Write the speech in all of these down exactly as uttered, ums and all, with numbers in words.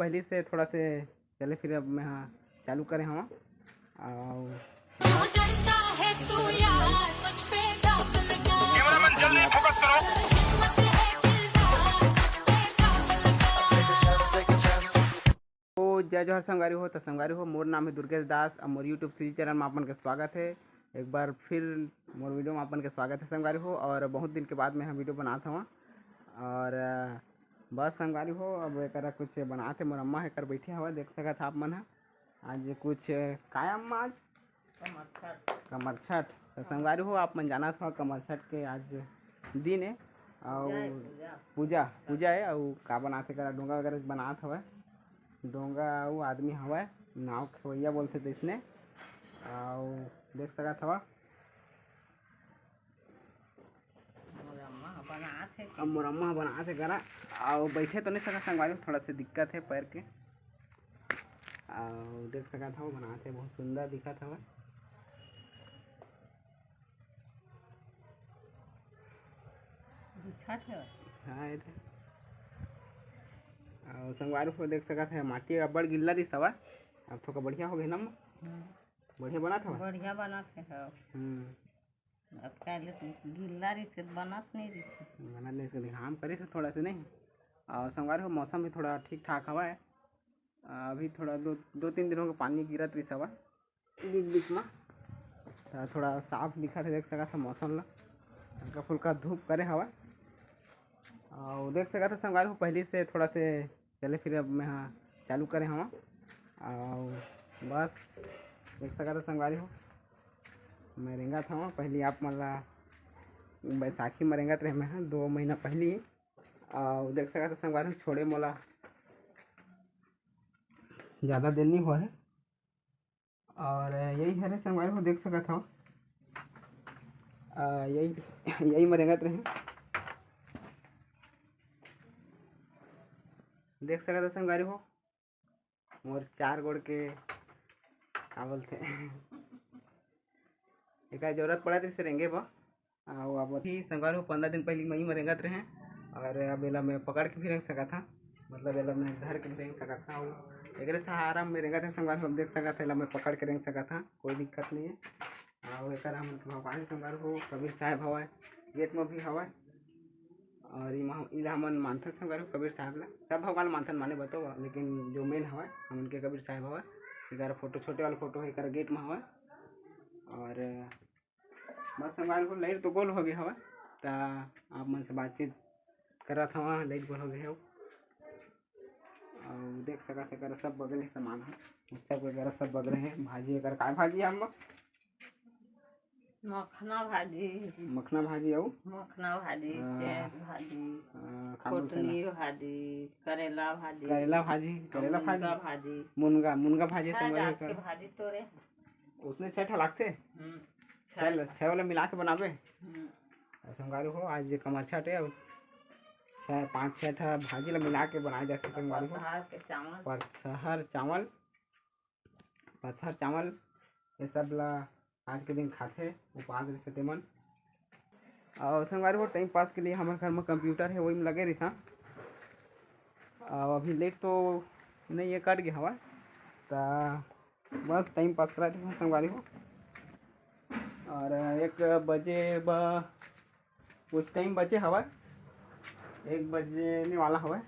पहली से थोड़ा से चले फिर अब मैं हाँ चालू करे हवा। और तो जय जोहार संगवारी हो। तो संगवारी हो, मोर नाम है दुर्गेश दास। अब मोर YouTube सीरीज चैनल में अपन के स्वागत है। एक बार फिर मोर वीडियो में अपन के स्वागत है संगवारी हो। और बहुत दिन के बाद मैं हाँ वीडियो बनात हवा। और अ, बस संगवारी हो, अब एकरा कुछ बनात है मोर अम्मा, एकर बैठे हवा, देख सकत हा आप मन हा। आज कुछ काय अम्मा, आज कमरछठ। तो संगवारी हो, आप मन जानत हो कमरछठ के आज दिन है और पूजा पूजा है। और का बनात है, करा डोंगा वगैरह बनात हवय। डोंगा अउ आदमी हवय, नाव खेवैया बोलथे तइसने। अउ देख सकत हवा, अब मोर अम्मा बनात है करा। अउ बैठे तो नहीं सकत संगवारी, थोड़ा से दिक्कत है पैर के। अउ देख सकत हव, बनात है, बहुत सुंदर दिखत हवय। दिखत है। हाँ, ये तो। अउ संगवारी हो देख सकत है, माटी अब्बड़ गिल्ला दिस हवय। अब थोड़ा बढ़िया हो गए ना अम्मा? हम्म। बढ़िया बनात हवय? बढ़िया बनात है, हाँ। हम्म। अब पहले तो गिल्ला रहिस, बनत नहीं रहिस। बनत नहीं रहिस, घाम करे से थोड़ा से नहीं। अउ संगवारी हो, मौसम भी थोड़ा ठीक ठाक हवय। अभी थोड़ा दो, दो तीन दिन हो गए पानी गिरत रहिस हवय। बीच बीच में तो थोड़ा साफ दिखत है, देख सकत है मौसम ला, हल्का फुल्का धूप करे हवा। और देख सकत है संगवारी हो, पहली से थोड़ा से चले फिर अब मैं हाँ चालू करे हवा। और बस देख सकत है संगवारी हो, मैं रेंगत हवा। पहली आप मन ला बैसाखी में रेंगत रहे मैं हाँ, दो महीना पहली। और देख सकत है संगवारी हो, छोड़े मोला ज़्यादा दिन नहीं हुआ है। और यही हरे संगवारी हो, देख सकत हव, अ, यही, यही में रेंगत रहे। देख सकत हव संगवारी हो, मोर चार गोड़ के का बोलथे, एकर जरूरत पड़त रहिस रेंगे बर। अउ अब अभी संगवारी हो, पंद्रह दिन पहली मई में रेंगत रहे, और अब एला मैं पकड़ के भी रेंग सकत हाँ, मतलब एला मैं धर के भी रेंग सकत हाँ। अउ एकरे सहारा में रेंगत है संगवारी हो, अब देख सकत है, एला मैं पकड़ के रेंग सकत हाँ, कोई दिक्कत नहीं है। अउ एकर हमन के भगवान संगवारी हो, कबीर साहब हवय, गेट में भी हवय, और इमा इला हमन मानथन संगवारी हो, कबीर साहब ला। सब भगवान मानथन, माने बताओ, लेकिन जो मेन हवय हमन के कबीर साहब हवय। एकर फोटो, छोटे वाला फोटो है, एकर गेट में हवय। और बस संगवारी हो, लाइट तो गोल हो गए हवय, त आप मन से बातचीत करत हवा, लाइट गोल हो गए हव। अउ देख सकत है, एकर सब बगरे सामान ह, सब वगैरह सब बगरे है। भाजी, एकर काय भाजी है अम्मा? मखना भाजी। मखना भाजी अउ? मखना भाजी, हाँ। चेंच भाजी, हाँ, का बोलथे ना? कोटली भाजी, करेला भाजी, करेला भाजी, करेला मुनगा भाजी। भाजी। मुनगा, मुनगा भाजी छह संगवारी जात के हो। भाजी तोरे। उसने छह ठा लागथे? हम्म। छह, छह वाला मिला के बनाबे? हम्म। अउ संगवारी हो, आज कमरछठ है, अउ छह, पाँच छह ठा भाजी ला मिला के बनाए जाथे संगवारी हो। पतहर के चावल। पतहर चावल, पतहर चावल, ये सब ला आज के दिन खाथे, उपास रहिथे तेमन। अउ संगवारी हो, टाइम पास के लिए हमर घर में कंप्यूटर है, वही में लगे रहिथन। अउ अभी लाइट तो नहीं है, कट गया हवा, त बस टाइम पास करत रहिथन संगवारी हो। और एक बजे ब कुछ टाइम बचे हवय, एक बजने वाला हवय।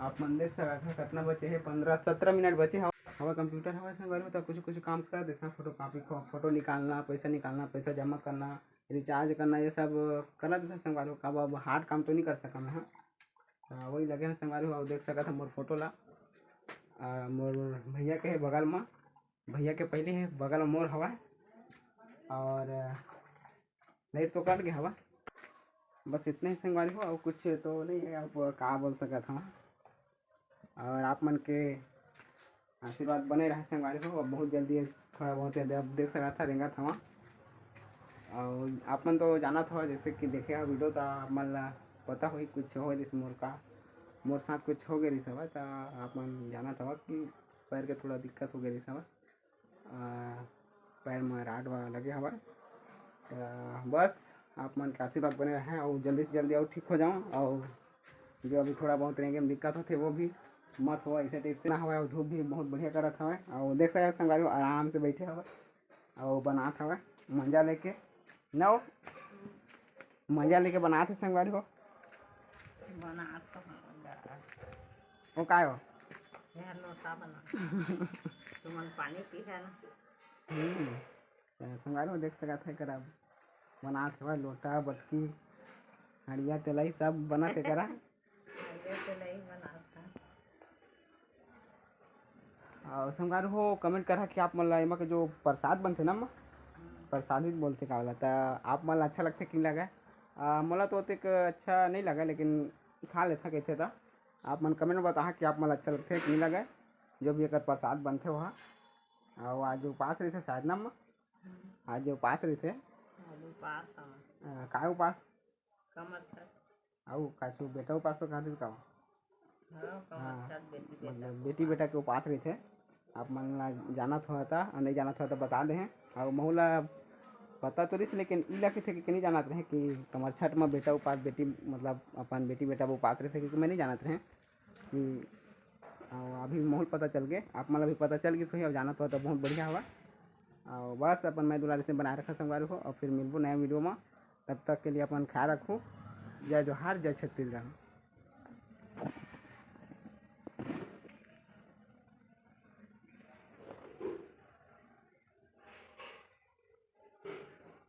आप मन देख सकत हव, कितना बचे हे, पंद्रह सत्रह मिनट बचे हवय। हवय, कंप्यूटर हवय संगवारी हो, त कुछ कुछ काम कर देथन, फोटो कॉपी, फोटो निकालना, पैसा निकालना, पैसा जमा करना, रिचार्ज करना, ये सब करना देथन संगवारी हो। अब, अब हार्ड काम तो नहीं कर सकन मैं, हाँ। त वही लगे हैं संगवारी हो, अउ देख सकत हव मोर फोटो ला, आ, मोर भैया के हे बगल मा, भैया के पहले हे बगल मा मोर हवय। और लाइट तो कट गया हवा, बस इतना ही संगवारी हो, अउ कुछ तो नहीं है, अब का बोल सकत हव। और आप मन के आशीर्वाद बने रहे संगवारी हो, अब बहुत जल्दी थोड़ा बहुत है, अब देख सकत हव रेंगत हवा। और आप मन तो जानत हव, जैसे कि देखे हव वीडियो, त आप मन ला पता होही कुछ हो जैसे मोर का, मोर साथ कुछ हो गए रहिस हवा, त आप मन जानत हव कि पैर के थोड़ा दिक्कत हो गए रहिस हवा। आ, पैर में राड वाला लगे हवय। त बस आप मन के आशीर्वाद बने रहे अउ जल्दी से जल्दी अउ ठीक हो जाऊँ अउ जो अभी थोड़ा बहुत रेंगे में दिक्कत होथे, वो भी मत हो, ऐसे type से ना होवय। अउ धूप भी बहुत बढ़िया करत हवय, अउ देख सकत संगवारी हो, आराम से बैठे हवय अउ बनात हवय मंजा लेके। न हो, मंजा लेके बनात हे संगवारी हो। बनात तो हवं गा। वो काय हो? यह लोटा बना। तुमन पानी पी है ना? हम्म। त संगवारी हो, देख सकत हे, करा बनात हवय लोटा, बटकी, हड़िया, तेलाई सब बनत हे करा। हड़िया तेलाई बनात हे। अउ संगवारी हो, comment करहा कि आप मन ला एमा के जो प्रसाद बनथे ना, म-, प्रसाद ही बोलथे का वाला, त आप मन ला अच्छा लगथे कि नहीं लगय? अ, मोला तो ओतेक अच्छा नहीं लगय, लेकिन खा लेथा कहिथे त। आप मन comment में बताहा कि आप मन ला अच्छा लगथे कि नहीं लगय, जो भी एकर प्रसाद बनथे वहा। अउ आज उपास रहिथे शायद ना, म-, आज उपास रहिथे। आज उपास हवय। अ, काय उपास? कमर छठ। अउ काचू बेटा उपास तो कहा दिल का? हाँ, कमर हाँ, छठ बेटी बेटा मतलब के बेटी उपास। बेटा के उपास रहिथे। आप मन ला जानत हो त, अउ नहीं जानत हो त बता दे हैं। अउ महू ला पता तो रहिस, लेकिन ई ला कथे कि नहीं जानत रहे कि कमर छठ में बेटा उपास, बेटी मतलब अपन बेटी बेटा वो उपास रहिथे, क्योंकि मैं नहीं जानत रहे कि, अउ अभी महू ल पता चल गए, आप मन ला भी पता चल गई होही, अउ जानत हो त बहुत बढ़िया हवा। अउ बस अपन मैं दुलार से बनाए रखा संगवारी हो, अउ फिर मिलबो नया video में। तब तक के लिए अपन ख्याल रखो। जय जोहार, जय छत्तीसगढ़।